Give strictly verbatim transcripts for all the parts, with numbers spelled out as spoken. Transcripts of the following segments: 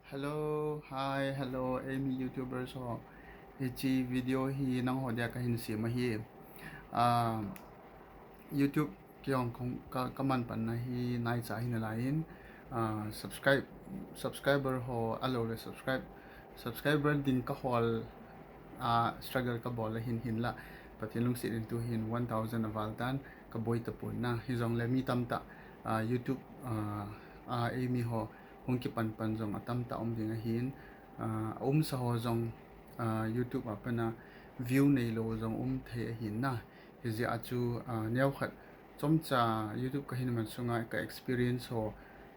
Hello, hi, hello, Eimi YouTubers ho. Hiche video hi nangho dia kahin sem ahi. Ah, YouTube kei jong ka, ka, kaman panna hi naicha hi nalai in, ah, subscribe, subscriber ho, ahilou le subscribe, subscriber ding kahol, ah, struggle kabol ahin hinla. Pathen lungset in tuhin one thousand aval tan kaboi tapon na. Hijongle mi tamtah, ah, YouTube, ah, ah, Eimi ho hung kipan pan jong atamtah um ding ahin, ah, aumsa ho jong, ah, YouTube a pana view neilou jong um thei ahin na. Hijeh a chu, ah, neokhat chomcha YouTube kahin man sunga ka experience ho,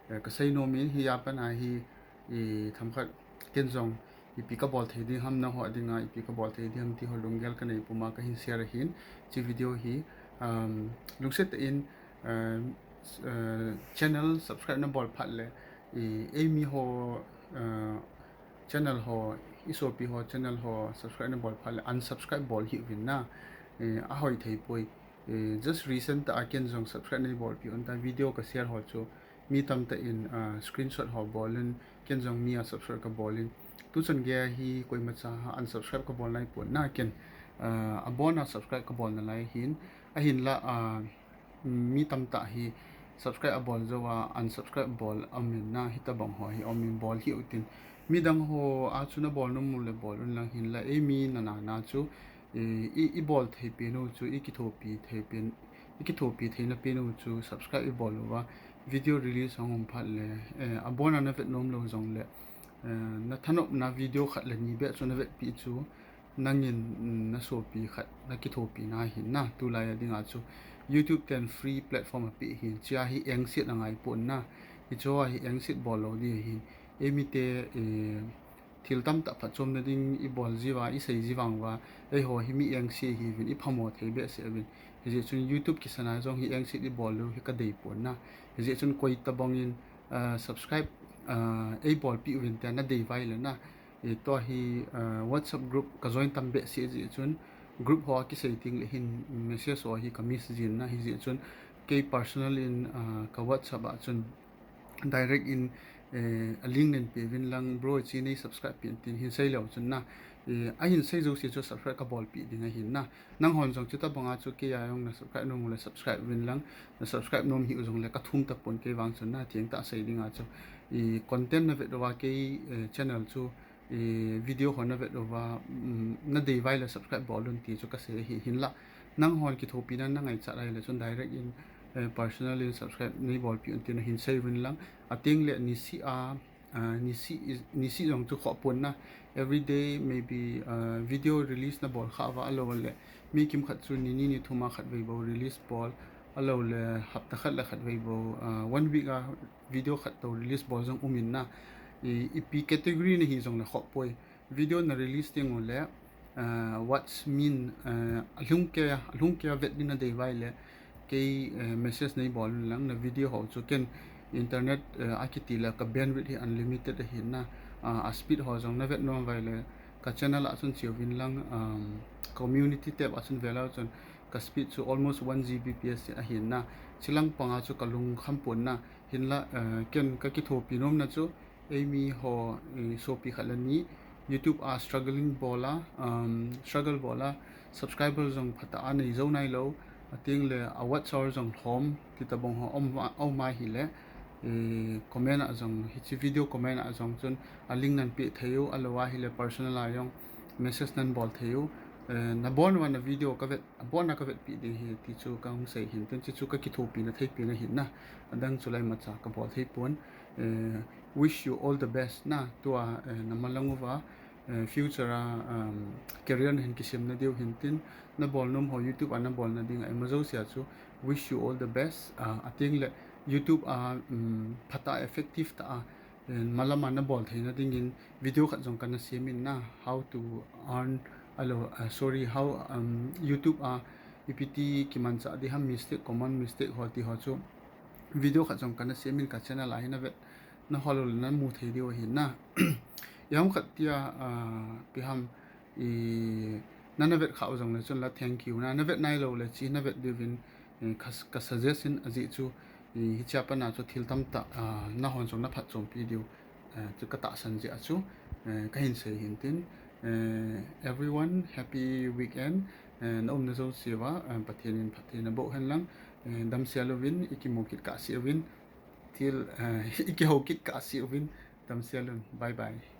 eh, kasei nom in, hia pana hi, i, themkhat ken jong ipi kabol thei ding ham, nangho dinga ipi kabol thei ding ham ti ho lunggel kanei puma kahin share ahin, hiche video hi, um, lungset in, um, uh, channel subscribe nabol phat le, i, Eimi ho, uh, channel ho, isopi ho channel ho subscribe nabol phat le unsubscribe bol hih uvin na. Eh, ahoi thei poi. Eh, just recent tah a ken jong subscribe neibolpeh un tan, video ka share ho chu mi tamtah in, ah, screenshot ho bol in, ken jong mi a subscribe kabol in. Tuchan geiya hi koimacha unsubscribe kabol naipon na ken, ah, abona subscribe kabol nalai ahin, ahinla, ah, mi tamtah hi subscribe abol jouva unsubscribe bol aum in na, hitobang ho hi aum in, bol hih utin. Midang ho a chu nabol nom u le bol un lang, hinla Eimi nana na chu, eh, i, ibol thei pen u chu, ikithopi thei pen, ikithopi theina pen u chu subscribe ibol uva, video release ahung um phat le, eh, abona navet nom lou jongle, eh, nathanopna video khat le ni beh chu navetpeh chu, nangin, mm, nasopi khat nakithopi na ahin na, tulai a dinga chu YouTube ten free platform apeh ahin, hichea hi engset angaipon na, hichea hi engset bol lou ding ahin, Eimi te, eh, thil tamtah phatchomna ding ibol jiuva, isei ji vang uva, eiho hi mi engse hiuvin, iphamo thei behseh uvin. Hijeh chun YouTube kisana jong hi engset ibol u hi kadeipon na. Hijeh chun koitobang in, ah, subscribe, ah, eibolpeh uvin tia nadei uva ahile na, eh, tua hi, ah, WhatsApp group ka join tam behseh jeh chun group hoa kisei tengle hin message ho hi ka miss jin na, hijeh chun kei personal in, ah, ka WhatsApp a chun direct in, eh, a link neipe uvin lang, bro, hiche nei subscribe peh in tin hin sei leu chun na, eh, ahin sei jouse chu subscribe kabolpeh ding ahin na. Nanghon jong chutobanga chu keiya jong na subscribe nom ule subscribe uvin lang, na subscribe nom hih u jongle kathum tapon kei vang chun na, thengtah sei dinga chu, eh, content navet uva kei, eh, channel chu, eh, video ho navet uva, um, nadei uva ahile subscribe bol un ti chu kasei ahi, hinla nanghon kithopina nangaichat ahile chun direct in, eh, personal in subscribe neibolpeh un tin nahin sei uvin lang, atengle nisih a, ah, nisih, nisih jong chu khoh pon na, everyday maybe, ah, video release nabol khah uva, ahilou le mi kimkhat chu nini nithum a khatvei bou release bol, ahilou le hapta khat le khatvei bou, ah, one week a video khat tou release bol jong um in na, i, ipi category nahi jongle khoh poi. Video na release teng ule, ah, watch min, ah, alhung keiya, alhung keiya vet ding nadei uva ahile, kei, eh, message neibol un lang, na video ho chu ken internet, eh, akiti le ka bandwidth hi unlimited ahin na, ah, a speed ho jong navet nom uva ahile, ka channel a chun cheuvin lang, um, community tab a chun veleu chun ka speed chu almost one G B P S ahin na, chilang panga chu kalungkham pon na, hinla, eh, ken kakithopi nomna chu, Eimi ho, eh, sopi khat le ni, YouTube a struggling bol a, um, struggle bol a, subscriber jong phatah a neijou nailou, atengle a watch hour jong lhom, titobang ho um, um ahile, eh, comment a jong, hiche video comment a jong chun a link nanpeh thei u, ahilou ahile personal a jong message nanbol thei u, eh, nabon uva na video kavet, abona kavetpeh ding ahi ti chu kahung sei ahin tin, hiche chu kakithopina theipen ahin na, adang chu laimacha kabol theipon, eh, wish you all the best na, tua, eh, namalang uva, eh, future a, um, career nahin kisemna diu ahin tin, nabol nom ho YouTube a nabolna dinga ima jousea chu wish you all the best, ah, atengle YouTube a, um, phatah a effective tah a, eh, malama nabol theina dingin video khat jong kana sem in na, how to earn, ahilou, ah, sorry, how, um, YouTube a ipi ti kimanchah ding ham, mistake, common mistake ho ti ho chu video khat jong kana sem in ka channel a hi navet nahol ule namu thei diu ahin na. Iham khat tia, ah, ipi ham, i, nana vet khah u jongle chun la thank you na, navet nailou le hiche navet diuvin, eh, ka, ka suggest in ajeh chu, eh, hichea pana chu thil tamtah, ah, nahon jong naphatchompi diu, chu katahsan jeh a chu kahin sei hin tin, everyone, happy weekend. Na umna jouseuva Pathen in phatthei naboh hen lang, damsel uvin, ikimu kit kahse uvin, thil ikihou kit kahse uvin, damsel un, bye bye.